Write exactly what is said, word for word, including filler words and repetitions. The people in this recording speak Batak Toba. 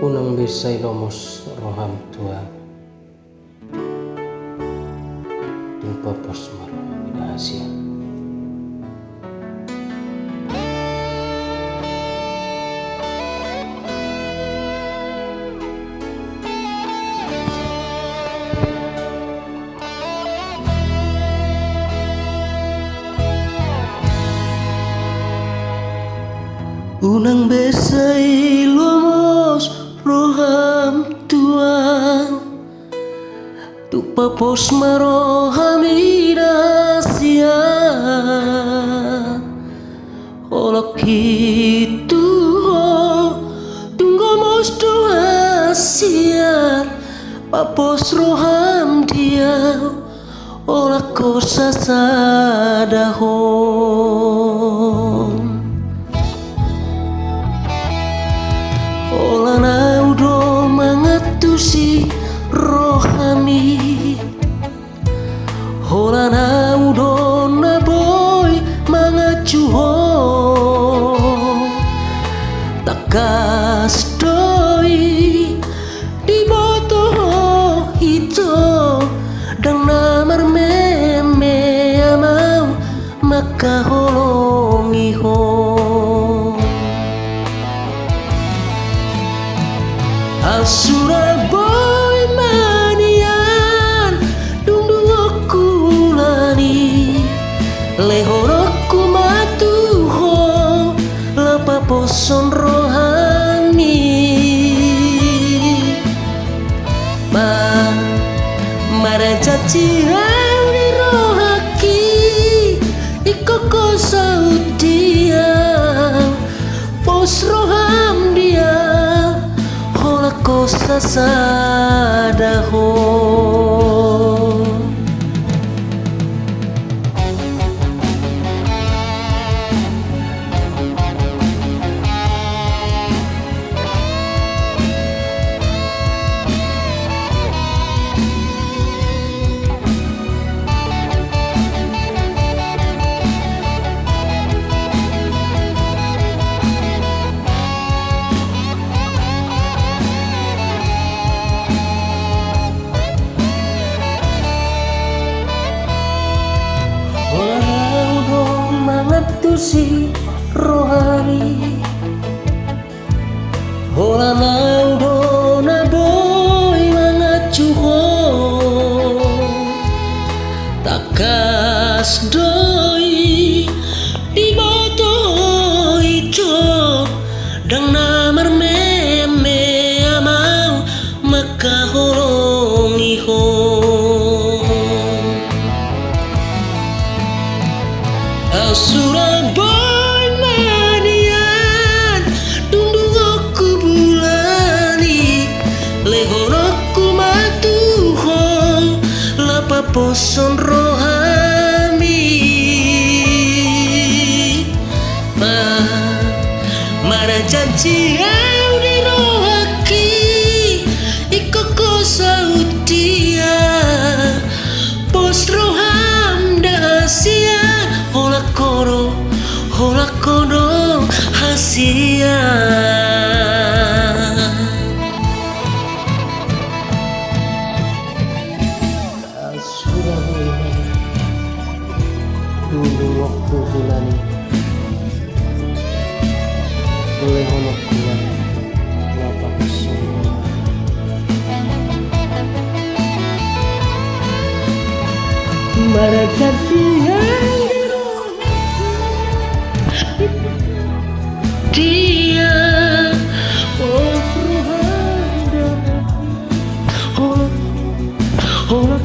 Unang be sai lomos roham tu ahu, tung papos ma roham di hasian. Unang be sai lomos roham tu ahu, tung papos ma roham di hasian. Holan i tu ho, tung gomos do hasian, papos roham di ahu, holan ho sasadahon. Holan ahu do mangantusi roham i, holan ahu do na boi manganju ho. Tangkas do i diboto ho ito, ndang na marmeme amau mangkaholongi ho. Asura boi ma nian, dung duhonku bulan i, lehononku ma tu ho, laho paposhon roham i. Ma, marjanji ahu di rohangki, ingkon ho saut di ahu, pos roham di ahu, holan ho sasadahon. Holan ahu do mangantusi roham i, holan ahu do na boi manganju ho. Tangkas do i diboto ho ito, ndang na marmeme amau mangkaholongi ho. Asura boi ma nian, dung duhonku bulan i, lehononku ma tu ho, laho paposhon roham i. Ma, marjanji ahu di rohangki, ingkon ho saut di ahu, pos roham di hasian, holan ho do, holan ho do hasian. Asura boi ma nian, dung duhonku bulan i, lehononku ma tu ho, laho paposhon roham i. Marjanji ahu di rohangki, pos roham di ahu, holan, holan